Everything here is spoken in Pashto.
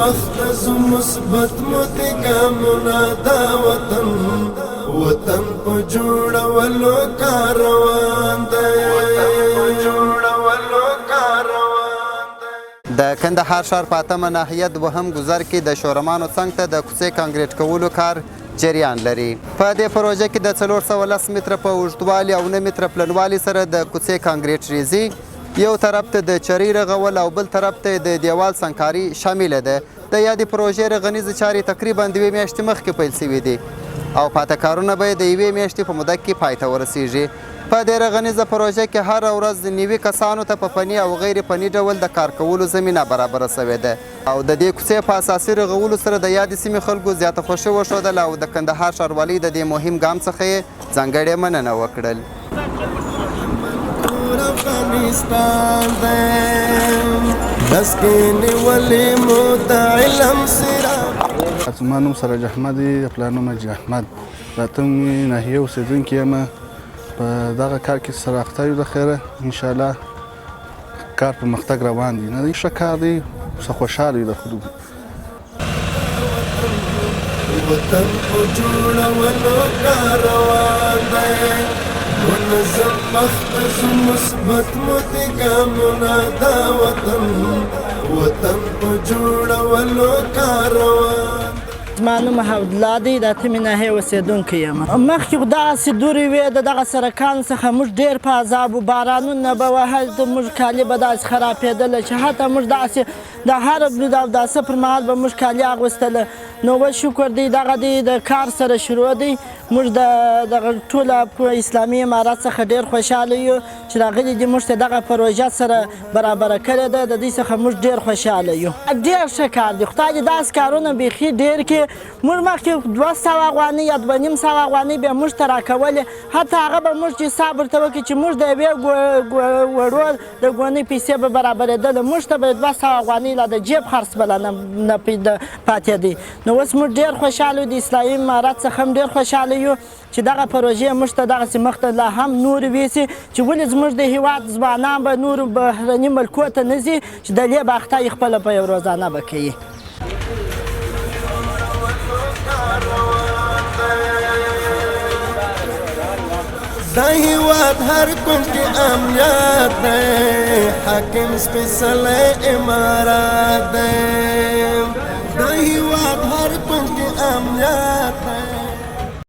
مخته ځو مثبت مو دي ګامونه، دا وطن وطن په جوړولو کاروان دی، وطن په جوړولو کاروان دی. د کندهار ښار په اتمه ناحیه دوهم ګذر کې د شورمانو څنګ ته د کوڅې کانکریټ کولو کار جریان لري. په دې پروژه کې د 410 متره په اوږدوالي او 9 متره پلنوالي سره د کوڅې کانکریټ ریزي، یو طرف ته د چرۍ رغول او بل طرف ته د دیوال سنګکاري شامله ده. د یادې پروژې رغنیزې چارې تقریبا د یوې میاشتې مخکې پیل شوې دي او پاته کارونه به یې د یوې میاشتې په موده کې پای ته ورسیږي. په دې رغنیزه پروژه کې هره ورځ 90 کسانو ته په فني او غیر فني ډول د کار کولو زمینه برابره شوې ده او د دې کوڅې په اساسي رغولو سره د یادې سیمې خلکو زیاته خوښي وښودله او د کندهار ښاروالۍ د دې مهم ګام څخه یې ځانګړې مننه وکړل. کور افغانستان دی، لاس کې نیولې مو د علم څراغ. زما نوم سراج احمد دی، د پلار نوم حاجي احمد، د اتمې ناحیې اوسېدونکی یم. په دغه کار کې سره اخته یو، د خیره انشاءالله کار پرمختګ روان دی، نه دی ښه کار دی، څه خوشحاله یو د خلکو. وطن په جوړولو کاروان دی، منظم مخته ځو مثبت مو دي ګامونه، دا وطن وطن په جوړولو کاروان. زما نوم عبدالله دی، د اتمې ناحیې اوسېدونکی یم. مخکې خو دغسې دورې وې، د دغه سړکانو څخه موږ ډېر په عذاب وو، بارانونه به وهل، موږ کالي به داسې خرابېدله چې حتی موږ داسې د هر د اوداسه پر مهال به موږ کالي اغوستله. نو اوس شکر دی دغه دی د کار سره شروع دی. موږ د دغه ټوله اسلامي امارت څخه ډېر خوشحاله یو چې راغلي دي، موږ ته دغه پروژه سره برابره کړې ده، د دې څخه موږ ډېر خوشحاله یو. ډېر ښه کار دی، خدای دې داسې کارونه بیخي ډېر کړي. موږ مخکې 200 افغانۍ یا 250 افغانۍ به موږ ته راکولې، حتی هغه به موږ حساب ورته وکړي چې موږ د یوې وړو د ګونۍ پیسې به برابرېدله، موږ ته به 200 افغانۍ لا د جیب خرڅ به لا نه پاتېدی. نو اوس موږ ډېر خوشحاله یو، د اسلامي امارت څخه هم ډېر خوشحاله یو چې دغه پروژې موږ ته دغسې مخته لا هم نورې ویسي چې ولې زموږ د هیواد ځوانان به نورو بهرني ملکو ته نه ځي چې د لېب اخته یې خپله په یو روزانه به کوي. د هیواد هر کنج کې امنیت دی، حاکم سپېڅلی امارت دی. د هیواد هر کنج کې امنیت